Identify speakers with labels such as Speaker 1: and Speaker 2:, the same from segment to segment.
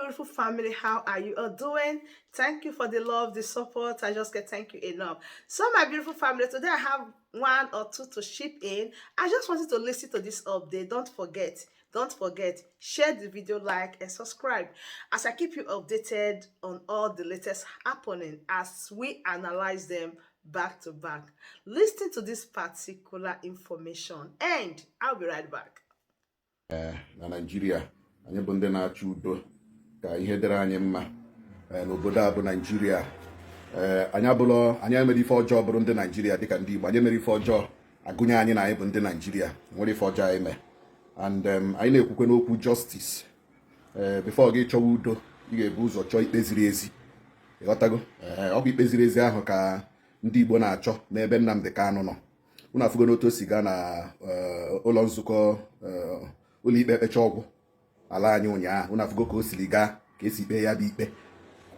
Speaker 1: Beautiful family. How are you all doing? Thank you for the love, the support. I just get thank you enough. So, my beautiful family, today I have one or two to ship in. I just wanted to listen to this update. Don't forget, share the video, like, and subscribe as I keep you updated on all the latest happening as we analyze them back to back. Listen to this particular information, and I'll be right back.
Speaker 2: Na Naijiria, anyị bụ ndị na-achọ udo ka ihe dịrị anyị mma n'obodo a bụ Naijiria. Anyị abụlọ, anyị emere ife ọjọọ bụrụ ndị Naijiria. Dịka ndị Igbo, anyị emere ife ọjọọ agụnye anyị na anyị bụ ndị Naijiria nwere ife ọjọọ anyị mee. And anyị na-ekwukwe n'okwu justice. Before gị chọwa udo, ị ga-ebu ụzọ chọọ ikpe ziri ezi, ịghọtago? Ee, ọ bụ ikpe ziri ezi ahụ ka ndị Igbo na-achọ n'ebe Nnamdi Kanu nọ. Unu afụgo n'otu o si gaa na ụlọ nzukọ ụlọ ikpe ekpecha ọgwụ ala anyị ụnyaahụ. Unu afụgo ka o siri gaa, ka esi kpee ya bụ ikpe,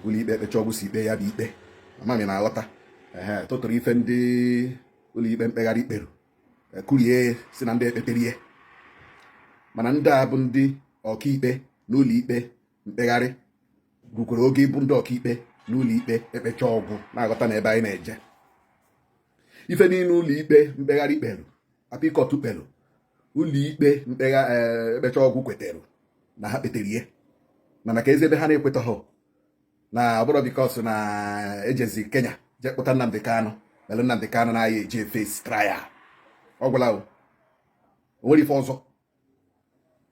Speaker 2: ụlọ ikpe ekpecha ọgwụ si kpee ya bụ ikpe. Amami na-aghọta. Ehe, tụtụrụ ife ndị ụlọ ikpe mkpegharị kperu, kurie si na ndị ekpeterie, mana ndị a bụ ndị ọkaikpe n'ụlọ ikpe mkpegharị rukwara oge ịbụ ndị ọkaikpe n'ụlọ ikpe ekpecha ọgwụ. Na-aghọta na ebe anyị na-eje, ife niile ụlọ ikpe mkpegharị kperu, appeal court kperu, ụlọ ikpe ekpecha ọgwụ kweteru na ha kpetere ihe, mana ka ezi ebe ha na-ekwetaghị na ọ bụrụ because na ejezi Kenya jee kpụta Nnamdi Kanu mere Nnamdi Kanu na-aya eje face trial. Ọ gwụla o. O nwere ife ọzọ?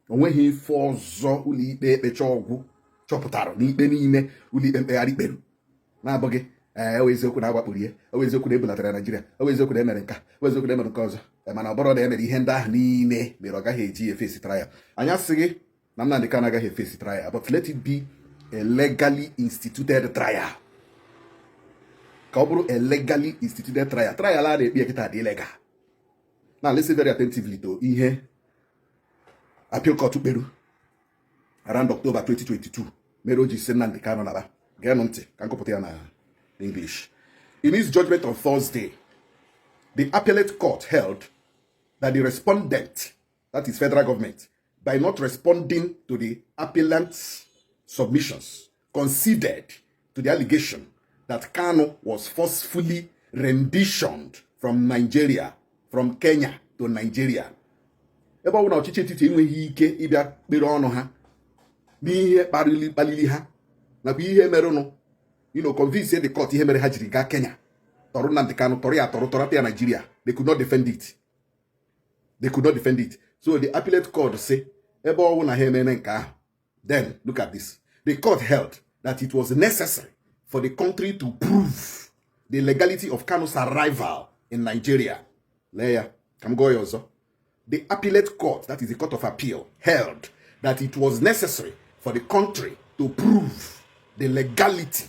Speaker 2: O nweghị ife ọzọ ụlọ ikpe ekpecha ọgwụ chọpụtara n'ikpe niile ụlọ ikpe mkpegharị kperu na-abụghị ee, ọ eziokwu na agbakpụrụ ihe, ọ eziokwu na ebulatara Naijiria, ọ eziokwu na emere nka, ọ eziokwu na emere nke ọzọ. Mana ọ bụrụ na emere ihe ndị ahụ niile mere ọ gaghị eji eface trial. Anyị asịghị na Nnamdi Kanu agaghị eface trial, but let it be a legally instituted trial, ka ọ bụrụ a legally instituted trial. Trial a na-ekpe kịta dị illegal. Now listen very attentively to ihe appeal court kperu around October 2022 mere o ji si Nnamdi Kanu naba. Geenụ ntị ka nkụpụta ya na English. In his judgment on Thursday, the appellate court held that the respondent, that is federal government, by not responding to the appellant's submissions, conceded to the allegation that Kanu was forcefully renditioned from Nigeria, from Kenya to Nigeria. Ebe ọ bụ na ọchịchị etiti enweghị ike ịbịa kpere ọnụ ha n'ihe kpaliri ha nakwa ihe merenụ, convince the court ihe mere ha jiri gaa Kenya tọrọ Nnamdi Kanu, tọrọ ya, tọrọ tọrọta ya Nigeria. They could not defend it. They could not defend it. So the appellate court say ebe ọ bụ na ha ememe nke ahụ, then look at this. The court held that it was necessary for the country to prove the legality of Kanu's arrival in Nigeria. Lee ya ka m gụọ ya ọzọ. The appellate court, that is the court of appeal, held that it was necessary for the country to prove the legality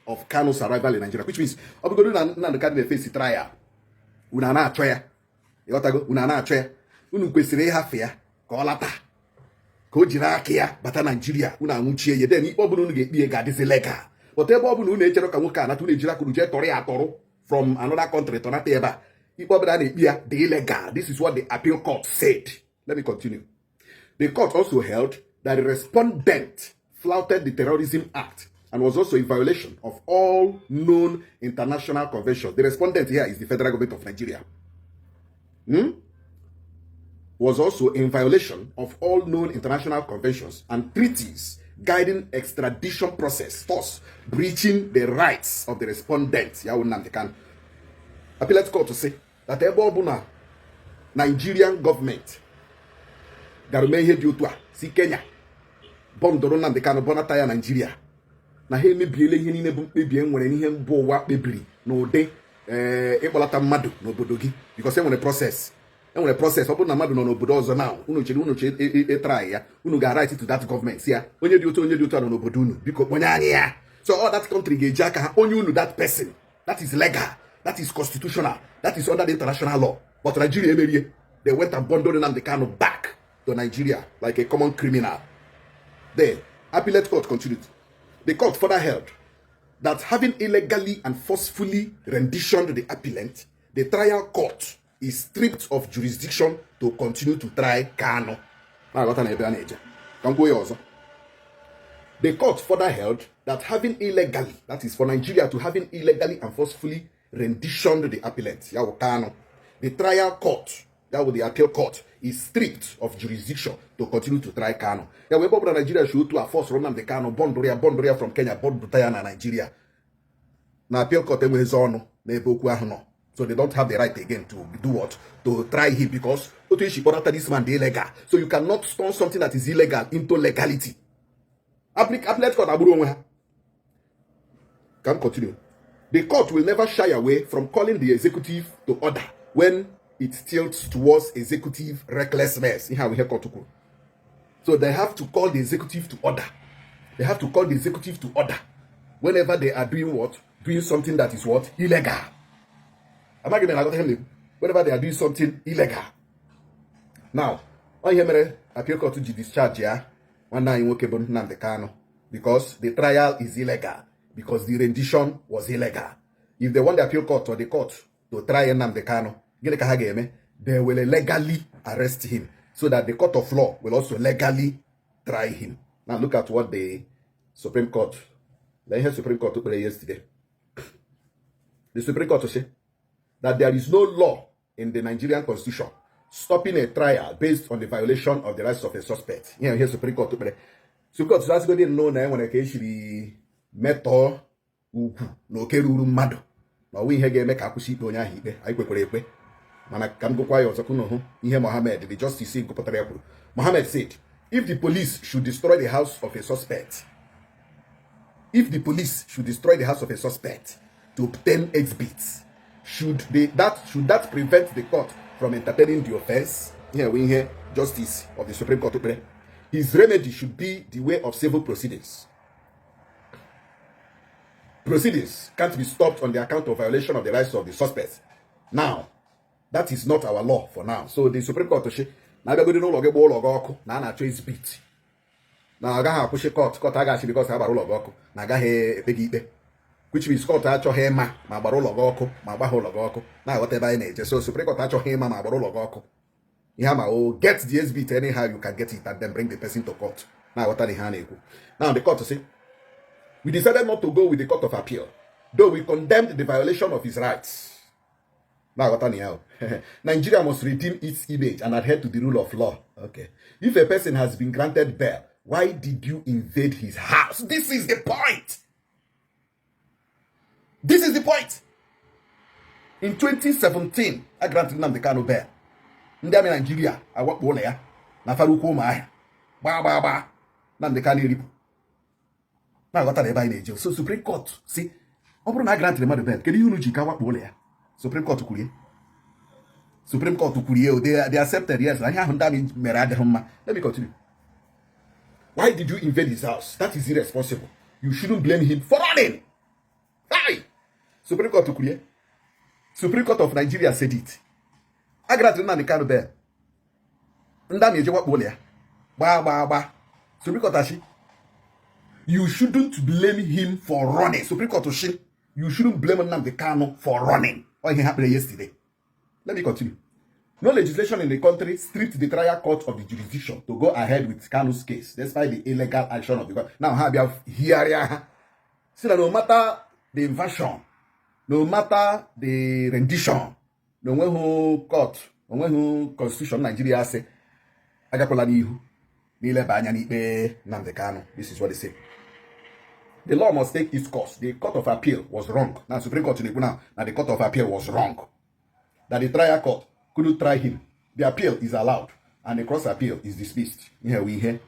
Speaker 2: of Kanu's arrival in Nigeria, which means ọ bụgodu na Nnamdi Kanu na-eface trial, unu a na-achọ ya, ịghọtago? Unu a na-achọ ya, unu kwesịrị ịhafe ya ka ọ lata, ka o jiri aka ya bata Naijiria. Unu anwụchie ya, then ikpe ọbụla unu ga-ekpe ya ga-adịzi legal. But ebe ọ bụla unu echere ka nwoke anata, unu ejiri aka unu jee tọrọ ya atọrọ from another country tọnata ebe a, ikpe ọbụla a na-ekpe ya dị illegal. This is what the appeal court said. Let me continue. The court also held that the respondent flouted the Terrorism Act and was also in violation of all known international conventions. The respondent here is the federal government of Nigeria. Was also in violation of all known international conventions and treaties guiding extradition process, thus breaching the rights of the respondent. Ya wụ Nnamdi Kanu. Appellate court to say that ebe ọ bụ na Nigerian government gara mee ihe dị otu a, si Kenya bọndụrụ Nnamdi Kanu bọnata ya Nigeria, na ha emebiela ihe niile bụ mkpebi e nwere n'ihe mba ụwa kpebiri n'ụdị ee ịkpọlata mmadụ n'obodo gị, because enwere process, enwere process. Ọ bụrụ na mmadụ nọ n'obodo ọzọ na unu chere unu chere ịtry ya, unu ga-write to that government si ya, onye dị otu, onye dị otu a nọ n'obodo unu, biko kpọnye anyị ya. So all that country ga-eji aka ha onye unu that person. That is legal, that is constitutional, that is under the international law. But Nigeria emerie. They went and bundled Nnamdi Kanu back to Nigeria like a common criminal. The appellate court continued. The court further held that having illegally and forcefully renditioned the appellant, the trial court is stripped of jurisdiction to continue to try Kanu. Na-aghọta na ebe a na-eje? Ka m kwuo ya ọzọ. The court further held that having illegally, that is for Nigeria to having illegally and forcefully renditioned the appellant, ya wụ Kanu, the trial court, that was the appeal court, is stripped of jurisdiction to continue to try Kanu. Ya wee ebe ọ bụla Nigeria shi otu a force Nnamdi Kanu bundle ya, bundle ya from Kenya, bundle ya na Nigeria, na appeal court enweghịzi ọnụ n'ebe okwu ahụ nọ. So they don't have the right again to do what? To try him, because otu esi kpọrọta this man dị illegal. So you cannot turn something that is illegal into legality. Appellate court agbụrụ onwe ha. Can continue. The court will never shy away from calling the executive to order when it tilts towards executive recklessness. Ihe ahụ ihe court kwuru. So they have to call the executive to order. They have to call the executive to order whenever they are doing what? Doing something that is what? Illegal. Amaghị m na aghọta ihe m na-ekwu. Whenever they are doing something illegal. Now, ọ ihe mere appeal court ji discharge ya nwanne anyị nwoke bụ Nnamdi Kanu, because the trial is illegal, because the rendition was illegal. If they want the appeal court or the court to try Nnamdi Kanu, gịnị ka ha ga-eme? They will legally arrest him so that the court of law will also legally try him. Now look at what the Supreme Court, the ihe Supreme Court kpere yesterday. The Supreme Court say that there is no law in the Nigerian constitution stopping a trial based on the violation of the rights of a suspect. Ihe Supreme Court kpere. Supreme Court asịgodi nnọọ na enwere ka esiri metọọ ugwu na oke ruru mmadụ, na ọnwa ihe ga-eme ka akwụsị ikpe onye ahụ ikpe. Anyị kwekwere ekwe, mana ka m gụkwa ya ọzọ ka unu hụ ihe Mohammed, the justice gụpụtara ya, kwuru. Mohammed said, if the police should destroy the house of a suspect, if the police should destroy the house of a suspect to obtain exhibits, should that prevent the court from entertaining the offense? Here we hear justice of the Supreme Court kpere. His remedy should be the way of civil proceedings. Proceedings can't be stopped on the account of violation of the rights of the suspect. Now, that is not our law for now. So the Supreme Court shi na abịagodi n'ụlọ gị gbaa ụlọ gị ọkụ na a na-achọ exhibit, na agaghị akwụsị court. Court agaghị, because a gbara ụlọ gị ọkụ na agaghị ekpe gị ikpe, which means court achọghị ịma ma gbara ụlọ gị ọkụ ma gbagha ụlọ gị ọkụ. Na-aghọta ebe anyị na-eje? So Supreme Court achọghị ịma ma gbara ụlọ gị ọkụ. Ihe ama o, get the exhibit anyhow you can get it and then bring the person to court. Na-aghọta ihe a na-ekwu? Now the court say, we decided not to go with the Court of Appeal, though we condemned the violation of his rights. Na-aghọta na ya o. Nigeria must redeem its image and adhere to the rule of law. Okay, if a person has been granted bail, why did you invade his house? This is the point. This is the point. In 2017, a granted Nnamdi Kanu bail. Ndị army Nigeria awakpo ụlọ ya na Afaraukwu Ụmụahịa, gbaa gbaa gbaa Nnamdi Kanu eripụ. Na-aghọta na ebe anyị na-eje? So Supreme Court si ọ bụrụ na a grantịrị mmadụ bail, kedu ihe unu ji ka wakpo ụlọ ya? Supreme Court kwurie, Supreme Court kwurie o. They accepted, yes, na ihe ahụ ndị army mere adịghị mma. Let me continue. Why did you invade his house? That is irresponsible. You shouldn't blame him for running. Hi! Supreme Court kwurie. Supreme Court of Nigeria said it. A grantịrị Nnamdi Kanu bail, ndị army eje wakpo ụlọ ya, gbaa gbaa gbaa. Supreme Court ashi you shouldn't blame him for running. Supreme Court shi you shouldn't blame Nnamdi Kanu for running. Ọ ihe ha kpere yesterday. Let me continue. No legislation in the country stripped the trial court of the jurisdiction to go ahead with Kanu's case despite the illegal action of the court. Now ha bịa higharịa ha si na no matter the invasion, no matter the rendition, na onweghị court, onweghị constitution Nigeria asị agakwala n'ihu n'ileba anya n'ikpe Nnamdi Kanu. This is what they say. The law must take its course. The Court of Appeal was wrong. Now Supreme Court na-ekwu now na the Court of Appeal was wrong, that the trial court couldn't try him. The appeal is allowed and the cross appeal is dismissed. Ihe wụ ihe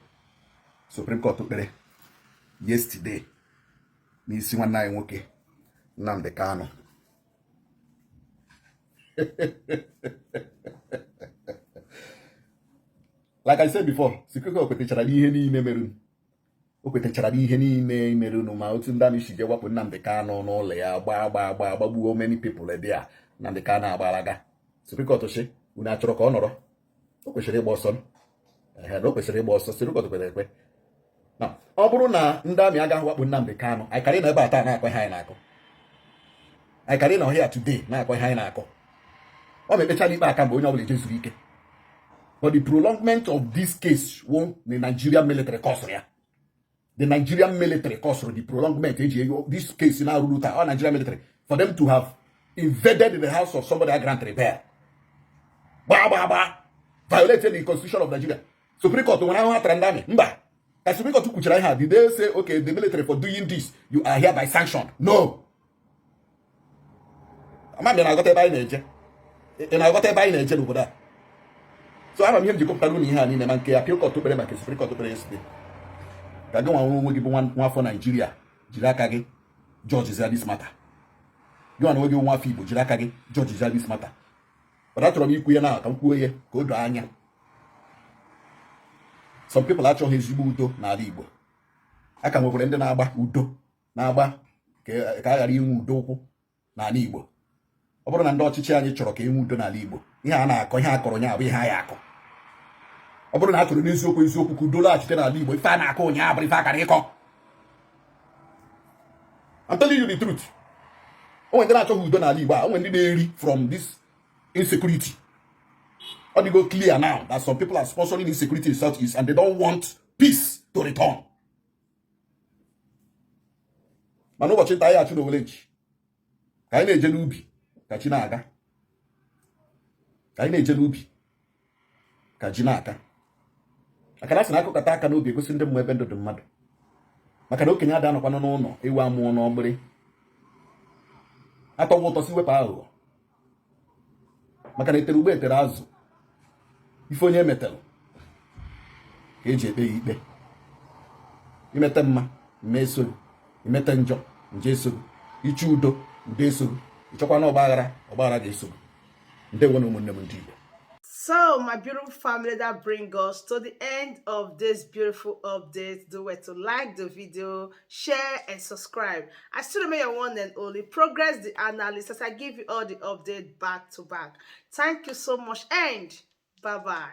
Speaker 2: Supreme Court kpere yesterday n'isi nwanne anyị nwoke Nnamdi Kanu. Like I said before, Supreme Court kwetachara n'ihe niile mere, o kwetachara n'ihe niile merụnụ, ma otu ndị army si je wakpo Nnamdi Kanu n'ụlọ ya, gbaa gbaa gbaa, gbagbuo many people dị a Nnamdi Kanu agbalaga. Supreme Court sị unu achọrọ ka ọ nọrọ, o kwesịrị ịgba ọsọ. Ehe, na o kwesịrị ịgba ọsọ. Supreme Court kwere ekwe na ọ bụrụ na ndị army agaghị wakpo Nnamdi Kanu, anyị karị nọ ebe a taa na-akọ ihe anyị na-akọ. Anyị karị nọ here today na-akọ ihe anyị na-akọ. Ọ ma ekpechala ikpe aka mgbe onye ọbụla ejezuru ike. But the prolongment of this case wụ the Nigerian military cause ya. The Nigerian military caused the prolongment eji ego this case na-arụrụ taa. Ọ Nigerian military, for them to have invaded the house of somebody grant bail, gbaa gbaa gbaa, violated the constitution of Nigeria. Supreme Court nwere ahụhụ atara ndị army mba ka Supreme Court kwuchara ihe a. Did they say, "Okay, the military, for doing this, you are hereby sanctioned"? No. Ama m na-aghọta ebe anyị na-eje. Ị na-aghọta ebe anyị na-eje n'obodo a? So ama m ihe m ji gụpụtara unu ihe a niile, ma nke appeal court kpere, ma nke Supreme Court kpere yesterday, ka gị nwa onwe gị bụ nwa afọ Naijiria jiri aka gị judge this matter. Gị nwa onwe gị nwa afọ Igbo jiri aka gị judge this matter. But achọrọ m ikwu ya na ka m kwuo ya ka o doo anya. Some people achọghị ezigbo udo n'ala Igbo. A ka nwekwara ndị na-agba udo, na-agba ka a ghara inwe udo ụkwụ n'ala Igbo. Ọ bụrụ na ndị ọchịchị anyị chọrọ ka enwe udo n'ala Igbo, ihe a na-akọ, ihe a kọrọ nya abụ ihe anyị akọ. Ọ bụrụ na a chọrọ n'eziokwu eziokwu ka udo laghachite n'ala Igbo, ife a na-akọ ụnyaahụ bụrụ ife akara ịkọ. I'm telling you the truth. O nwere ndị na-achọghị udo n'ala Igbo a. O nwere ndị na-eri from this insecurity. Ọ dịgo clear now that some people are sponsoring insecurity in South East and they don't want peace to return. Mana ụbọchị nta anyị achụ n'owele nchi, ka anyị na-eje n'ubi ka chi na-aga, ka anyị na-eje n'ubi ka ji na-aka. Maka na asị na akụkọta aka n'obi egosi ndị mmụọ ebe ndụ dị mmadụ, maka na okenye ada anọkwanụ n'ụlọ ewu amụọ n'ọgbịrị. Atọwa ụtọ si wepụ aghụghọ, maka na etere ugbo etere azụ. Ife onye emetelụ ka eji ekpe ya ikpe. Imete mma, mma esoghị. Imete njọ, njọ esoghị. Ịchọ udo, udo esoghị. Ịchọkwa na ọgba aghara, ọgba aghara ga-esoghị. Ndewo na ụmụnne m ndị Igbo.
Speaker 1: So, my beautiful family, that bring us to the end of this beautiful update. Do well to like the video, share, and subscribe. I still remain your one and only Progress the Analyst as I give you all the update back to back. Thank you so much, and bye bye.